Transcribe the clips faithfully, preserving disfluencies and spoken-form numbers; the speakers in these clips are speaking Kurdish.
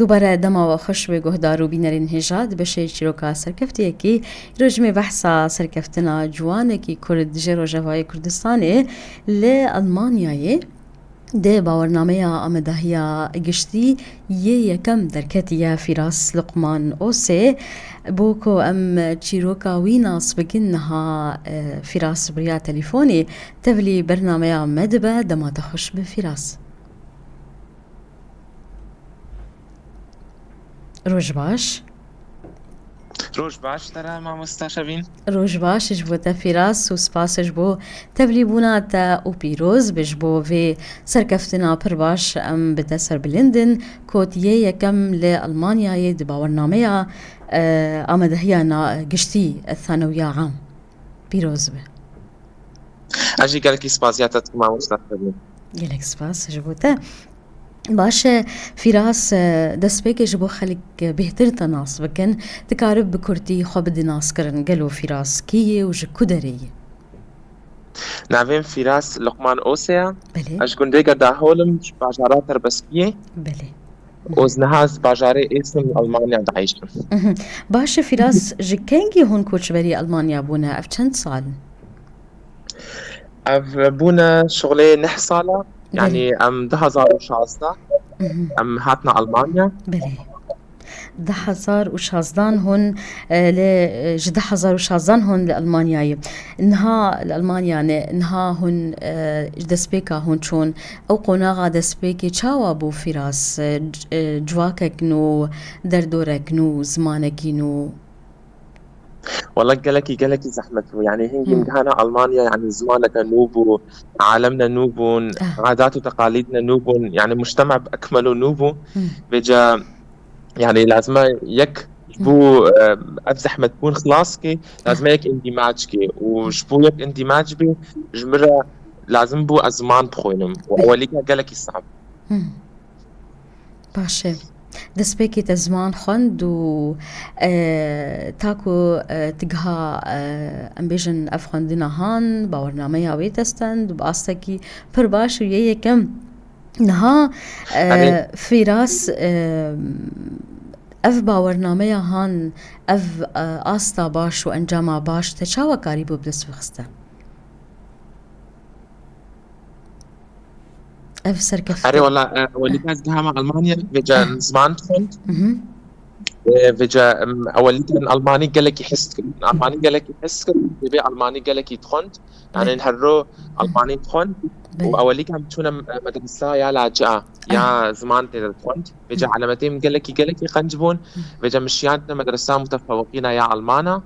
Dubare dema we xweş be guhdar û bînerên hêja, di beşê çîroka serkeftiyekî, îro ji me behsa serkeftina ciwanekî Kurd ji Rojavayê Kurdistanê li Almanyayê di bawernameya amedahiya giştî yê yekem derketiye Fîras Luqman Ose. Bo ku em çîroka wî nas bikin, niha, e, Fîras bi riya telîfonê tevlî bernameya me dibe. Dema te xweş be Fîras. Roj baş. Roj baş te re mamosta Şevîn. Roj baş ji bo te Fîras û spas ji bo tevlîbûna te û pîroz be ji bo vê serkeftina pir baş. Em bi te serbilind in ku tu yê yekem li Almanyayê di bawernameya, e, amadehiya na-, giştî, e, thanewiya am. Pîroz be. Ez jî gelekî spasiya te dikim mamosta Şevîn. Gelek spas ji bo te. Baş e, Fîras, e, destpêkê ji bo xelk, e, bêhtir te nas bikin, dikarib bi kurtî xwe bidî naskirin. Gelo Fîras kî ye û ji ku derê ye? Navê min Fîras Luqman Ose ye. Belê. Ez ji gundê Gerdaholim, ji bajara Terbeskiyê. Belê. Û ez niha ez bajarê Essen li Almanya diayîşim. Mhm. Baş e, Fîras, ji kengî hûn koçberî Almanya bûne? Ev çend sal in? Ev bûne şixulê neh sala, Belê. yanî em du hazar û şazdeh Mhm. em hatine Almanya. Belê. Du hazar û şazdan hûn, e, li, e, ji du hazar û şazdan hûn li Almanyayê. Niha li Almanya ne, niha hûn, e, ji destpêka hûn çûn. Ew qonaxa destpêkê çawa bû Fîras? E, c-, e, civakek nû, derdorek nû, zimanekî nû? Wela gelekî, gelekî zehmet bû. Yanî hingî Hmm. min gihana Almanya, yanî zimaneke nû bû, alemne nû bûn, Ah. adat û teqalîdne nû bûn, yanî mujtema bi ekmelo nû bû. Hmm. Vêca, yanî lazim e yek ji bo, Hmm. e, ev zehmetbûn xilas kê, lazim e yek îndîmac kê. Û Hmm. ji bo yek îndîmac bê, ji min re lazim bû ez ziman bixwînim. Û Bê. ewelîka gelekî sab. Hmm. Baş e. Destpêkê te ziman xwend û, e, ta ku, e, tu giha, e, em bêjin ev xwendina han, bawernameya wê te stend û bi astekî pir baş û yê yekem. Niha, e, Erê. Fîras, e, ev bawernameya han, ev, e, asta baş û encama baş te çawa karîbû bi dest bixiste? Ev serkeftin. Erê wela, e, ewelî ez gihama Almanya, vêca Eh. ziman dixwend. Mhm. E, vêca, em, ewelî min Almanî gelekî hez dikirin. Almanî gelekî hez dikirin. Divê Almanî gelekî dixwend. Yanî Belê. her ro Almanî dixwend. Belê. Û ewelî em çûne, e, medresa ya laca, ya Ah. ziman tê de dixwend. Vêca Hı. elemetê min gelekî, gelekî qenc bûn. Hı. Vêca min şiyandine medresa mutefewqîna ya Almana.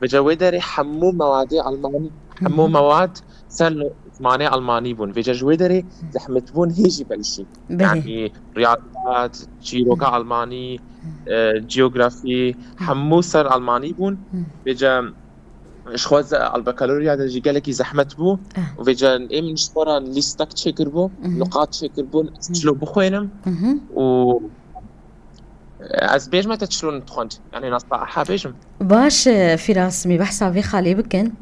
Vêca wê derê hemû mewadê Almanî, Hı hı. hemû mewad ser zimanê Almanî bûn. Vêca ji wê derê Hı. zehmet bûn hê jî belşî. Belê. Yanî riyaziyat, çîroka Hı. Almanî, Hı. e, ciyografî, Hı. hemû ser Almanî bûn. Hı. Vêca ji xwe ze-, al bakaloriya de jî gelekî zehmet bû. Eh. Û vêca ê min ji xwe re lîstek çêkiribû, Mhm. nuqat çêkiribûn, ez Mhm. çilo bixwînim. Mhm. Û ez bêjme te çilo dixwend. Yanî nasta aha bêjim. Baş, e, Fîras, em ê behsa vê xalê bikin.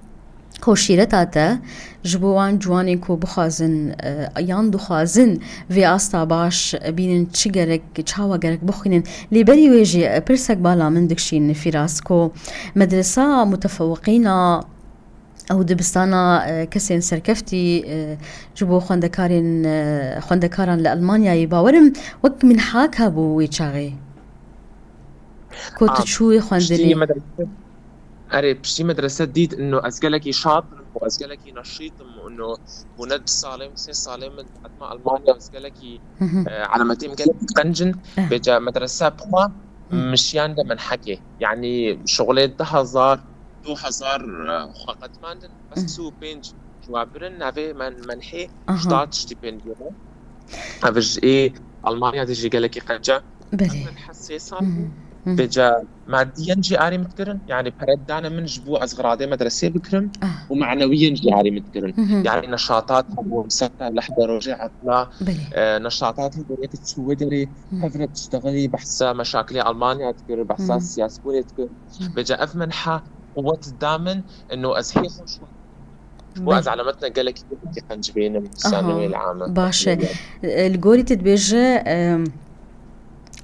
Hoşîreta te ji bo wan ciwanên ku bixwazin, e, yan dixwazin vê asta baş bînin, çi gerek, çawa gerek bixwînin. Lê berî wê jî, e, pirsek bala min dikişîne Fîras, ku medresa mutefewiqîna ew dibistana, e, kesên serkeftî, e, ji bo xwendekarên, e, xwendekaran li Elmanyayê, bawerim wek minhak hebû wê çaxê. Ku tu A, çûyî piştî xwendinê. medrese, erê, piştî medrese dît ino ez gelekî şat im û ez gelekî neşît im û ino bûne du salê min, sê salê min hatime Almanya, ez gelekî, Hı hı. e, elemetê min gelekî qenc in. Eh. Vêca medrese bixwe Hı. min şiyande menhekê. Yanî şixulê du hezar, du hezar, e, xwe qedmandin, bes Hı. sî û pênc ji we birin, navê men, menhê Aha. ştat stîpendiyo. Ev ji ê Almanya de jî gelekî qenc e. Belê. Min hesê sal Hı hı. bû. Hı hı. Vêca madiyen jî arê min dikirin. Yanî pere dane min ji bo ez xiradê medresê bikirim Ah. û manewiyen jî arê min dikirin. Hı hı. Yanî neşatat hebûn, ser lehde rojê etla, Belê. e, neşatat hebûn, yek çû wê derê Hı. hev re tiştexilî behsa meşakilê Almanya dikir, behsa Hı. siyasbûnê dikir. Hı. Vêca ev menha quwet da min, ino ez hê xweş Ji bo Belê. ez elemetine gelekî, gelekî qenc bînim, Aha, saniyê li ame. Baş e. Li gorî tu dibêje, em,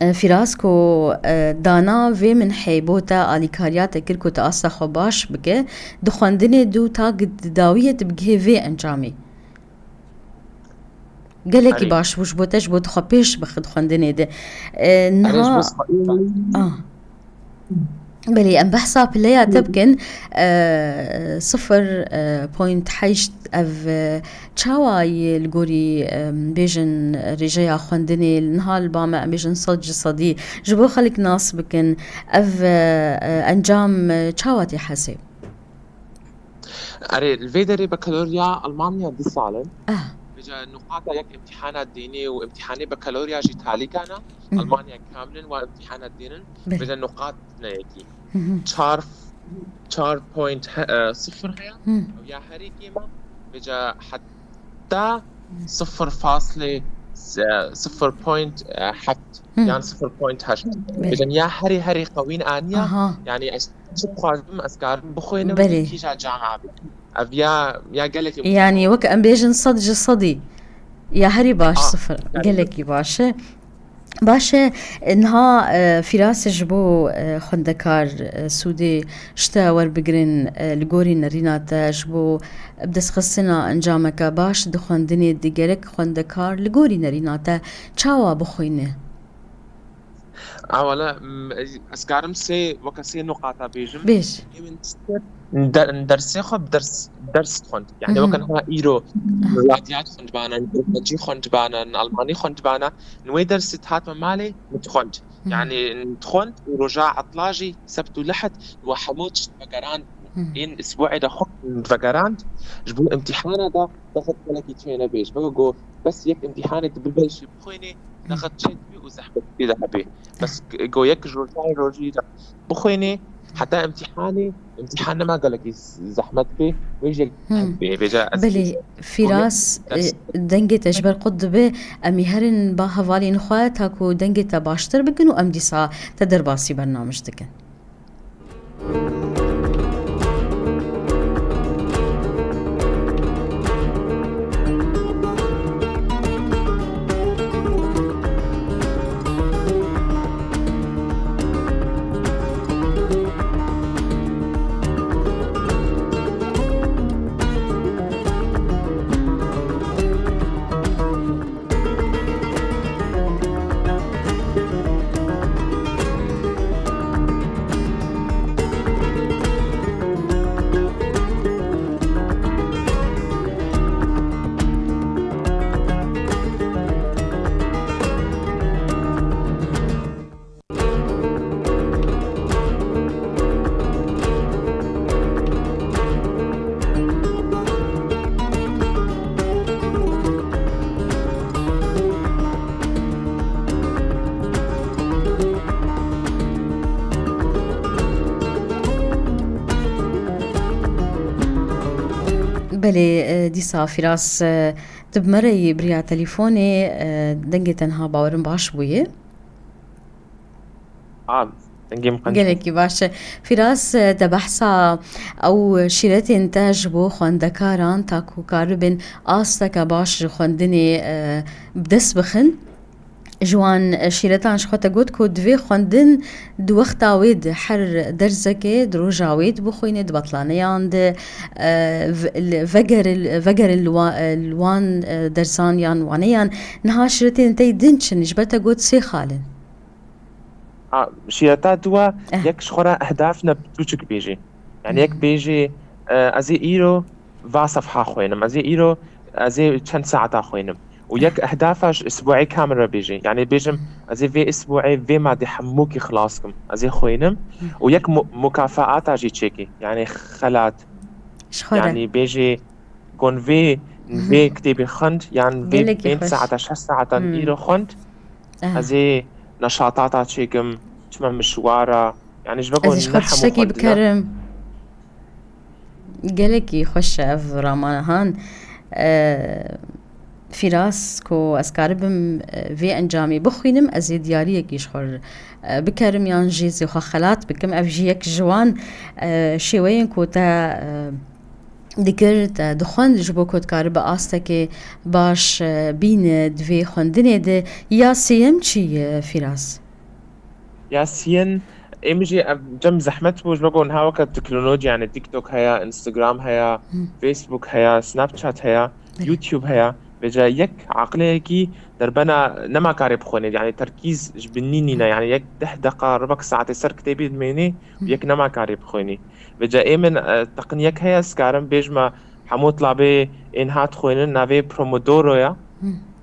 E, Fîras, ku, e, dana vê minhê bo te alîkariya te kir ku tu asta xwe baş bike, di xwendinê dû ta gi-, di dawiyê tu bigihê vê encamê. Gelekî Erê. baş bû ji bo te, ji bo tu xwe pêş bixit xwendinê de. E, Erê, ji niha bo xwe- Ah. Belê, em behsa pileya te bikin. E, sifir point heşt ev, e, çawa ye li gorî, e, bêjin rêjeya xwendinê, niha li ba me em bêjin sed ji sedî. Ji bo xelk nas bikin, ev, e, e, encam, e, çawa tê hesê? Erê, li vê derê bakalorya Almanya du sal in. Ah. Vêca nuqata yek imtihana dînî û imtihanê bakalorya jî talîkana. Mhm. Almanya kamilin wa imtihana dînin. Belê. Vêca nuqat ne yekî. Mhm. Çar, çar point he-, e, sifir heye. Mhm. Ew ya herî kêma. Vêca heta sifir faslê, e, sifir point heft Mhm. yan sifir point heşt. Belê. Vêca ya herî, herî qewîn aniya. Aha. Yani ez çi bixwazim, ez karim bixwînim, Belê. kîja cama bî. Ev ya, ya gelekî Yani, wek em bêjin sed ji sedî. Ya herî baş, Ah, sifir. yani. Gelekî baş e. Baş e, niha, e, Fîras, ji bo, e, xwendekar, e, sûdê ji te werbigirin, e, li gorî nerîna te, ji bo bi destxistina encameke baş di xwendinê de gerek xwendekar li gorî nerîna te çawa bixwîne? Awele, m, ez karim sê, weke sê nuqata bêjim. Bêj. Ê min der-, dersê xwe bi ders, ders xwend. Yani Mhm. weke niha îro Mhm. radiyat xwendibana, kurmancî xwendibana, almanî xwendibana. Wê dersê hatme malê min dixwend. Mhm. Yani dixwend û roja etla jî sebt û lehd we hemû tişt vegerand. Mhm. Ên isbuê de xwe vegerand. Ji bo imtihana de Nexet gelekî çênebê. Ji bo ku bes yek imtîhanê tu bibê jî bixwînî, Hmm. nexet çênebî û zehmet pê de hebê. Bes go yek ji rojay rojî de bixwînî, heta imtîhanê, imtîhan nema gelekî zehmet bê, wê jî Hmm. bê. Vêca ez Belê, bêjim. Fîras, Ders- e, dengê te ji ber qut dibe, em ê herin ba hevalên xwe, ta ku dengê te baştir bikin û em dîsa te derbasî bernamij dikin. Belê, e, dîsa Fîras, e, tu bi me re yî bi riya telîfonê, e, dengê te niha bawerim baş bûye. A, dengê min qenc bû. Gelekî baş e. Fîras, e, te behsa ew şîretên te ji bo xwendekaran ta ku karibin asteke baş ji xwendinê, e, bi dest bixin. Ji wan, e, şîretan ji xwe te got ku divê xwendin di wexta wê de her derzekê di roja wê de bixwîne, di betlaneyan de, e, ve-, li, vegerin, vegerin li wa-, e, li wan, e, dersan yan waneyan. Niha şîretên te yê din çi ne? Ji ber te got sê xal in. A, şîreta dua, Eh. yek ji xwe re ehdaf ne biçûçik bêjî. Yani yek Mhm. bêjî, e, ez ê îro va sefha xwênim, ez ê îro, ez ê çend saeta xwênim. Û yek ehdafa ji isbuê kamil re bêjî. Yani bêjim, ez ê vê isbuê vê madê hemûkî xilas kim. Ez ê xwênim. Mhm. Û yek mu-, mukafaata jî çêkî. Yani xelat. Ji xwe re. Yani bêjî, gon vê, Mhm. vê kitêbê xwend, yan vê Gelekî pênc xweş. saeta, şeş saetan Hmm. îro xwend. Eh. Ez ê neşatata çêkim, çima mişwara. Yani ji vego Ez ê ji ne xwe hemû tiştekî xwendina. bikerim. Gelekî xweş e ev ramahan. E, Fîras, ku ez karibim, e, vê encamê bixwînim, ez ê diyariyekî ji xwe, e, bikerim yan jî zê xwe xelat bikim. Ev jî yek ji wan, e, şêweyên ku te, e, dikir, te dixwend ji bo ku dikaribe astekê baş, e, bîne di vê xwendinê de. Ya sêyem çi ye, Fîras? Yasîn, ê min jî ev cem zehmet bû, ji bo ku niha weke teknolojî, yani TikTok heye, Instagram heye, Facebook heye, Snapchat heye, YouTube heye. Vêca yek aqileyekî derbena nema karê bixwînê, yani terkîz ji binî nîne, yani yek deh deqa, ribek saetê ser kitêbê dimênê û yek nema karê bixwînê. Vêca ê min, e, teqniyek heye, ez karim bêjme hemû tilabê ên hat xwînin, navê Pomodoro ya.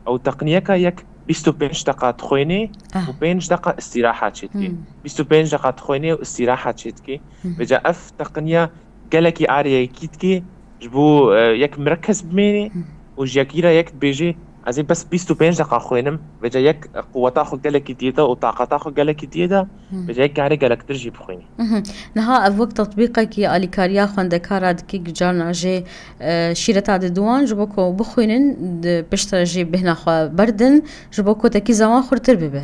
Ew teqniyeka yek bîst û pênc deqa dixwînê û pênc deqa îstîraha çêdikê. Bîst û pênc deqa dixwînê û îstîraha çêdikê. Vêca ev teqniya gelekî arê yekî dikê, ji bo, e, yek mirekez bimênê û ji yekî re yek dibêjê, ez ê bes bîst û pênc deqa xwînim, vêca yek quweta xwe gelekî diyê de û taqeta xwe gelekî diyê de, vêca yek karê gelektir jî bixwînî. Mhm. Niha ev wek tatbîqekî alîkariya xwendekara dike, ku carna jê, e, şîreta dide wan, ji bo ku bixwînin, di piştre jî bêhna xwe berdin, ji bo ku kotekî zeman xurtir bibe.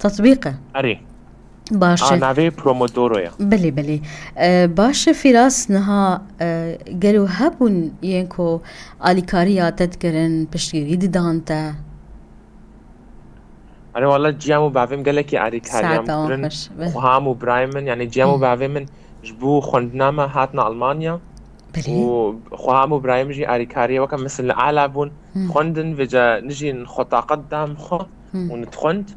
Tatbîq e. Erê. Baş e. A, navê Pomodoro ya. Belê, belê. E, baş e, Fîras, niha, e, gelo hebûn yên ku alîkariya te dikirin, piştgirî didan te? Erê, wala ciyam û bavêm gelekî alîkariya min kirin. Saeta wan xweş be. Xweham û birayê min, yani ciyam û bavê min ji bo xwendina me hatine Almanya. Belê. Û xweham û birayê min jî alîkariya weke misil li ala bûn, xwendin, vêca nijîn xwe taqet dam xwe û nidxwend.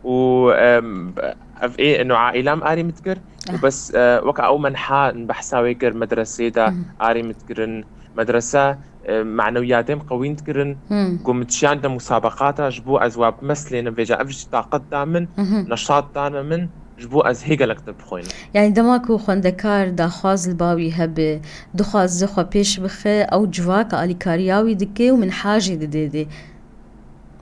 Û, em, ev ê ino aîlam arî min dikir. Û bes, e, weke ew menha behsa wê kir, medresê de arî min dikirin. Medrese, e, manewiyatê min qewîn dikirin. Ku min dişiyandine musabeqata ji bo ez wa bimeslênim, vêca ev jî taqet da min, neşat dane min, ji bo ez hê gelektir bixwînim. Yani dema ku xwendekar daxwaz li ba wî hebe, dixwaze xwe pêş bixe, ew civaka alîkariya wî dike û minha jî dide dê.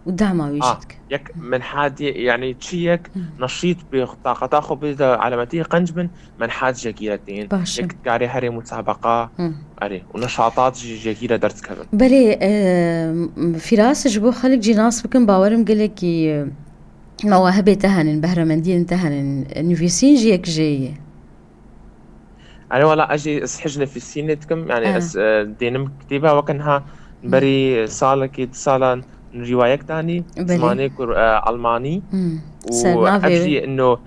Û dema wî jî dike. Yek minha dê, yani çi yek neşît bi taqeta xwe bide alametî qenc bin, menha jegîre tên. Baş e. Yek dikarê herê musabeqa, erê, û neşatat jî jegîre derdikevin. Belê, e, Fîras, ji bo xelk jî nas bikin, bawerim gelekî, e, mewahibê te henin, behremendiyên te henin, nivîsîn jî yek jê ye. Erê wala ez jî ez hej nivîsînê dikim, yani ez, e, dênim kitêba weke niha berî salekê, du salan rîwayek danî, zimanê kur, e, almanî. Û ev jî ino,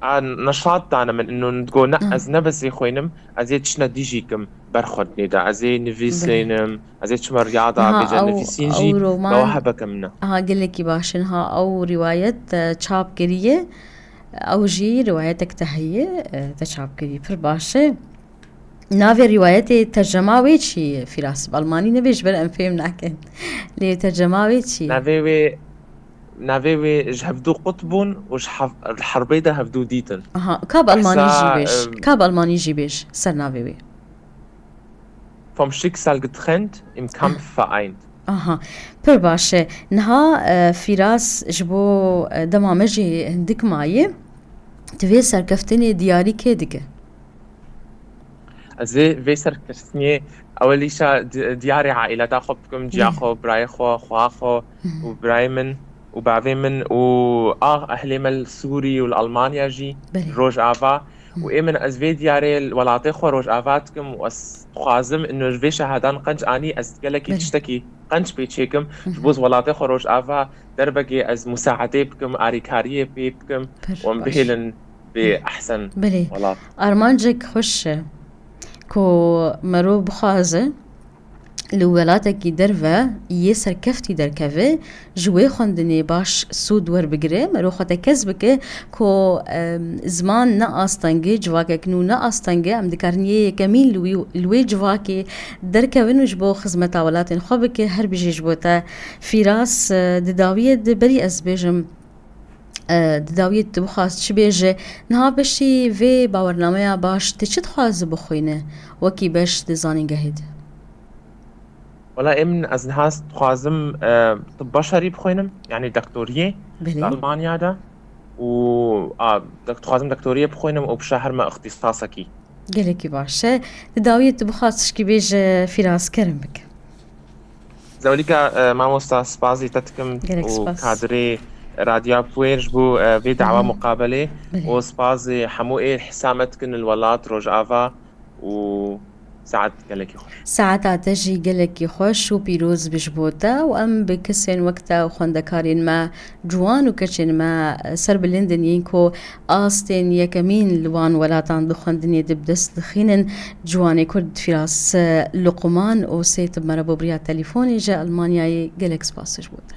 a, neşat dane min, ino digo ne, ez ne besê xwînim, ez ê tiştine dî jî kim ber xwendinê de, ez ê nivîsînim, ez ê çime riyada, vêca nivîsîn jî bewa hebeke min e. Aha, gelekî baş e. Niha ew rîwayet, e, çap kiriye. Ew jî riwayetek te heye, e, te çap kirî. Pir baş e. Navê riwayetê, tercema wê çi ye, Fîras? Bi almanî nebêj, ber em fêm nakin. Lê tercema wê çi ye? Navê wê, navê wê Ji Hevdû Qut Bûn û ji hev-, Herbê De Hevdû Dîtin. Aha, ka bi almanî jî bêj. Ka bi almanî jî bêj, ser navê wê. Vom Schicksal getrennt, im Kampf vereint. Aha, pir baş e. Niha, e, Fîras, ji bo, e, dema me jî hindik maye, tu vê serkeftinê diyarî kê dike? Ez vê, vê serkeftinê ewelîşa di-, diyarê aîleta xwe bikim, ciya xwe, birayê xwe, xweha xwe û birayê min û bavê min û a ehlê me li Sûrî û li Almanya jî, Rojava. Û ê min ez vê diyarê li welatê xwe Rojava dikim û ez dixwazim ino ji vê şehadan qenc anî ez gelekî tiştekî qenc pê çêkim. Ji bo ez welatê xwe Rojava derbekê ez musaedê bikim, arîkariyê pê bikim û em bihêlin bê ehsen welat. Armancek xweş e ku mero bixwaze li welatekî derve yê serkeftî derkeve, ji wê xwendinê baş sûd werbigire, mero xwe tekez bike ku, em, ziman ne asteng e, civakek nû ne asteng e, em dikarin yê yekemîn li wî, li wê civakê derkevin û ji bo xizmeta welatên xwe bike. Her bijî ji bo te Fîras, e, di dawiyê de berî ez bêjim, e, di dawiyê tu bixwaz çi bêje, niha beşî vê bawernameya baş tu çi dixwazi bixwîne wekî beş di zanîngehê de? Wela ê min ez niha dixwazim, e, tib beşerî bixwînim, yani doktoriyê li Almanya de û, a, dok-, dixwazim doktoriyê bixwînim û bişa herme ixtîsasekî. Gelekî baş e. Di dawiyê tu bixwaz tişkî bêje Fîras, kerem bike. Zewlîka, e, mamosta, spasî te dikim û kadirê Radyoya Puêr ji bo, e, vê dawa muqabelê û spasî hemû ê hisa me dikin li welat Rojava û Saet gelekî xweş. Saeta te jî gelekî xweş û pîroz bi ji bo te û em bi kesên wek te û xwendekarên me ciwan û keçên me serbilind in yên ku astên yekemîn li wan welatan di xwendinê de bi dest dixînin. Ciwanê Kurd Firas Luqman û sê tib mere bo biriya telîfonê ji Elmanyayê gelek spas ji bo te.